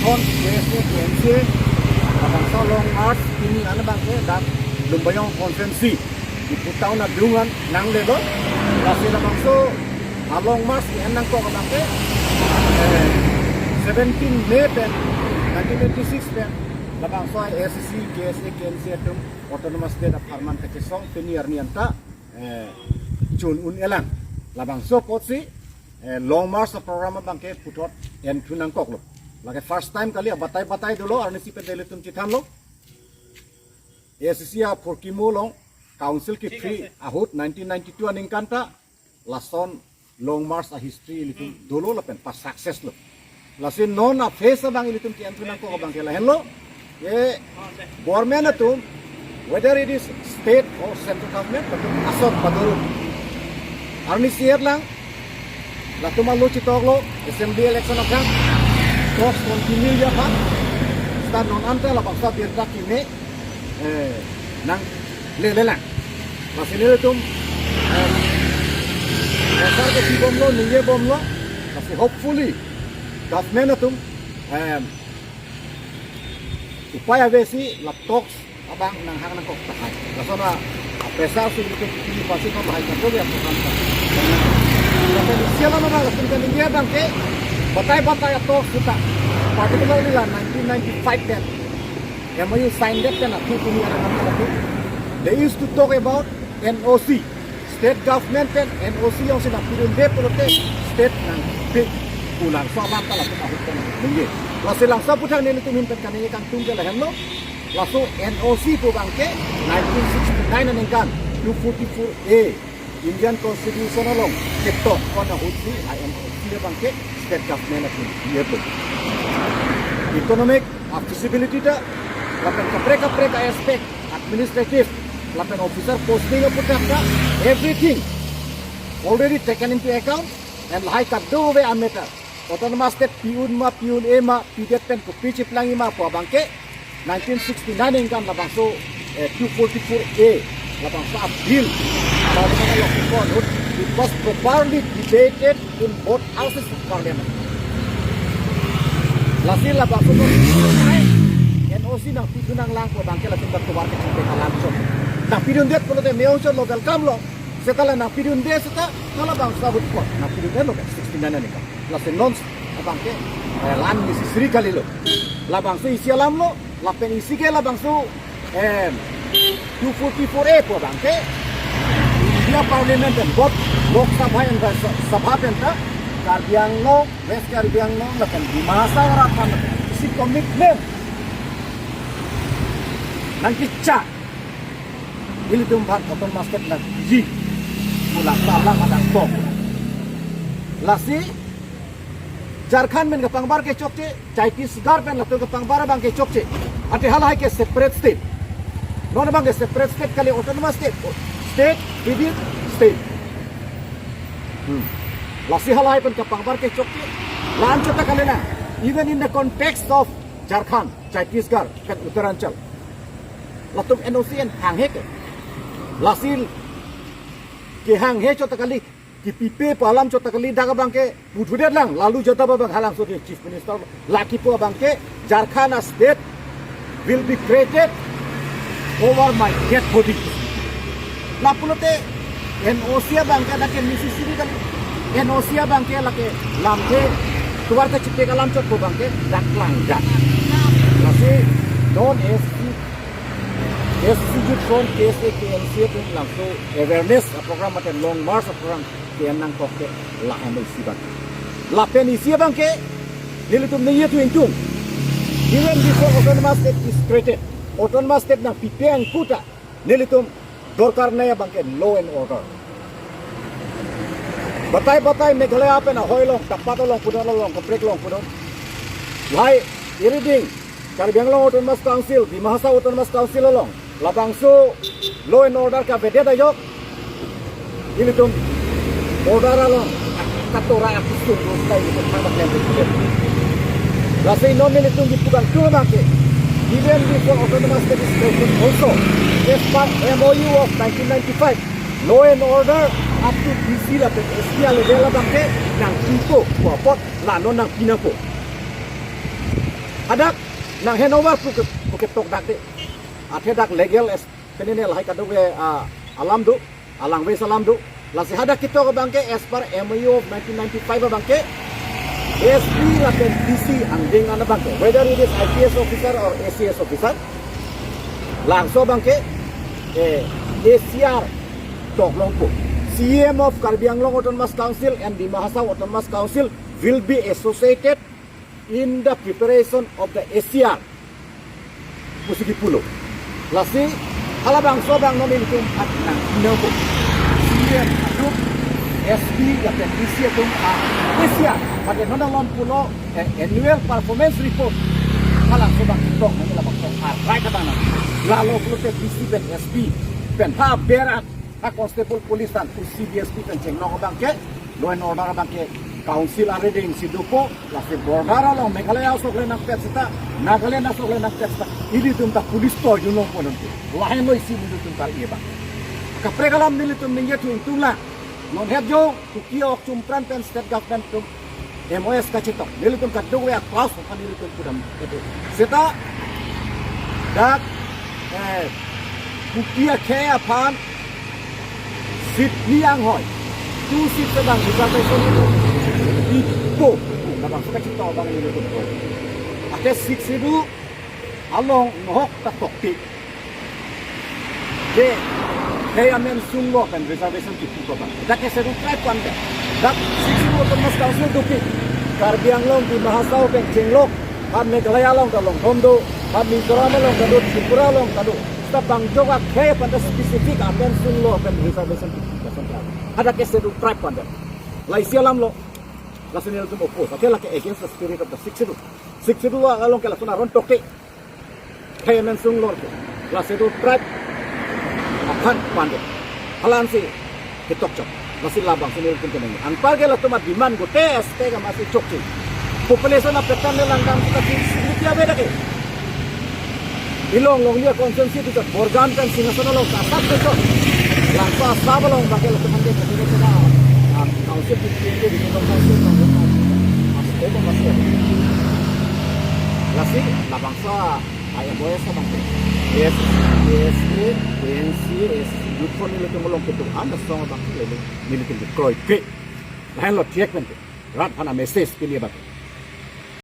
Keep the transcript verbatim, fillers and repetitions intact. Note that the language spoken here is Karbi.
Kon K S A K N C A, labangso long march pini an abangke dak Lumbajong constituency, ipu town adung an nanglelo. Lasi labangso a long march ke-en nangkok abangke, eh, seventeen May pen, nineteen eighty-six pen, labangso A I A C C, K S A K N C A atum Autonomous State apharman kachesong pini arni anta, eh, chun un-elang. Labangso apotsi, eh, long march program abangke puthot enthu nangkoklo. Lake first time kali, abatai batai dolo, arnisi pen ilitum chethanlo. A I A C C aphurkimo along council kepri ahut nineteen ninety-two aningkan ta lason long march a history ilitum dolo lapen pa-success lo. Lasi non a phase abang ilitum ke-enthu nangkok abangke lahenlo. Ye government atum, whether it is state or central government, latum asot padoro. Arnisi et lang, latum alo chetoklo, assembly election aphrang, talks continue ya pa, seta non anta labangso abirta keme, eh, nanglele lang. Lasi nelitum, em, pressure kepibomlo, ningjebomlo. Lasi hopefully government atum, em, upai avesi la talks abang nanghang nangkok tahai. Lason a pressure si ilitum pini pasi ko bahai kan ya program ta. Lapen isi alam abang latum kaningje abangke batai batai a talks seta, particularly la nineteen ninety-five pen M O U sign det pen athe pini arang anta athe, they used to talk about N O C. State government pen N O C jongsi nangpidunde pulote state nangpi pu, labangso abang ta latum ahut pen ningje. Lasi labangso aphuthak nelitum ahin pen kaningje kangtung ke lahenlo. Laso N O C pu abangke nineteen sixty-nine aningkan two forty-four A Indian Constitution along ketok kon ahutsi a N O C abangke state government atum diyepo. Economic, ah, feasibility ta, lapen kaprek kaprek a-aspect, administrative, lapen officer posting aphuthak ta, everything already taken into account, and lahai kadokave a-matter, Autonomous State pi-un ma, pi-un-e ma, pidet pen kopi cheplangji ma pu abangke nineteen sixty-nine aningkan labangso, eh, two forty-four A, labangso a-bill, parliament along kepon ahut, it was properly debated in both houses of parliament. Lasi labangso N O C nangpidun nanglang pu abangke latum ta tovar kachingpek alam chot. Nangpidundet pulote me-ong chotlo, welcome lo. Seta la nangpidunde seta, halabangso ahut ko nangpidundelo ke sixty-nine aningkan. Lasi non abangke, eh, la-an necessary kalilo. Labangso isi alam lo, lapen isi ke labangso, em, two forty-four A pu abangke India Parliament pen, both Lok Sabha and Rajya Sabha pen ta, Karbi Anglong, West Karbi Anglong lapen Dima Hasao arat aphan isi commitment nangkecha, ilitum aphan Autonomous State nangji pu la ta alam adang tong. Lasi Jharkhand pen kapangbar ke chokche, Chhattisgarh pen latum kapangbar abangke chokche. Ante halahai ke separate state. Non abangke separate state kali, Autonomous State. State within state. Hmm. Lasi halahai pen kapangbar ke chokche. La-an chot ta kali na. Even in the context of Jharkhand, Chhattisgarh, pen Uttaranchal, latum N O C en hanghe ke. Lasi kehanghe chot ta kali, kepipe pu alam chot ta kali, dak abangke puthudet lang, Lalu Yadav abang halabangso ke Chief Minister, la kipu abangke Jharkhand a state will be created over my dead body. Lapulote N O C abangke dak ke necessary kali. N O C abangke lake lamthe tovar kachingpek alam chot pu abangke dak klangdak. Lasi non S C, S C Youth Front, K S A K N C A pen labangso awareness a program mate long march a program ke-en nangkok ke lahenlo isi abang. Lapen isi abangke nelitum ningjethu ingtung. Even before Autonomous State is created, Autonomous State nangpipe angku ta nelitum dorkar nai abangke law and order. Batai batai Meghalaya pen ahoi along, Tapat along pudon, along kaprek along pudon, lahai iriding Karbi Anglong Autonomous Council, Dima Hasao Autonomous Council along labangso law and order kavedet ajok, ilitum order along katora akusung dos kai ilitum thangta klem. Lasi non nelitum kipu kangtung abangke, even before Autonomous State is created also, as per M O U of nineteen ninety-five, law and order up to D C lapen S P a level abangke nangpipo pu apot la non nangpi nangpo. Hadak nang handover pu ke, pu ketok dak de. Athe dak legal as penene lahai kadokave, ah, alam do, a language alam do. Lasi hadak ketok abang ke as per M O U of nineteen ninety-five abang ke S P lapen D C angdeng an abang ke, whether it is I P S officer or A C S officer, labangso abang ke, eh, A C R tok longpo. C E M of Karbi Anglong Autonomous Council and Dima Hasao Autonomous Council will be associated in the preparation of the A C R pusi kipulo. Lasi halabangso abang non ilitum at nang inabo. C E M atum, S P lapen D C atum a A C R pada non along pulo, eh, annual performance report. Halabangso abang tok nang, labangso a right abang nang. Lalo pulote D C pen S P pen ha berat, ha constable police tan, pu C D S P pen chenglok abang ke, law and order abang ke council arideng si dopo. Lasi border along Meghalaya asok le nangpet seta, Nagaland asok le nangpet seta, ilitum ta police to junong pononke. Lahenlo isi ilitum kar-i abang. Kaprek alam nelitum ningje thu ingtung la. Non het jo, Kuki ok chumpran pen state government atum M O S kachetok. Nelitum kadokave a-clause aphan nelitum pudam. Seta dak, eh, Kuki akhei aphan seat ni anghoi, two seats abang reservation ipo. Labangso kachetok abang nelitum ko. Athe Sixth Schedule along nohok ta tokte. De, khei amen sung lo pen reservation kipu ko abang. Dak ke Scheduled Tribe pu-an de. Dak Sixth Schedule Autonomous Council doke. Karbi Anglong, Dima Hasao pen chenglok, ha Meghalaya along ta longthom do, ha Mizoram along ta do, Tripura along ta do. Seta bang jok akhei aphan ta specific amen sung lo pen reservation kipu ko abang. Hadak ke Scheduled Tribe pu-an de. Lasi alam lo. Lasi nelitum oppose. Athe lake against the spirit of the Sixth Schedule. Sixth Schedule along ke lason aron tokte. Khei amen sung lo ke. Lasi Scheduled Tribe aphan pu-an de. Halansi ketok chok. Lasi labangso nelitum kenang. Anpar ke latum a-demand gote aspect amatsi chokche. Population a-pattern le langdam kita di security ave dak ke. Ilong longli a-constituency di Borgaon pen Singhason along ta asap ke chok. Labangso asap along abang ke latum ke, ah, council di, di, di, di, council, council, council. Mas, eh, mas, eh. Lasi labangso a-M O S abang ke, A S, A S A, A N C, A S C, Youth Front nelitum along kedo-an asong abang ke nelitum kroike. Lahenlo thiak pen ke. Rat aphan a-message pini abang.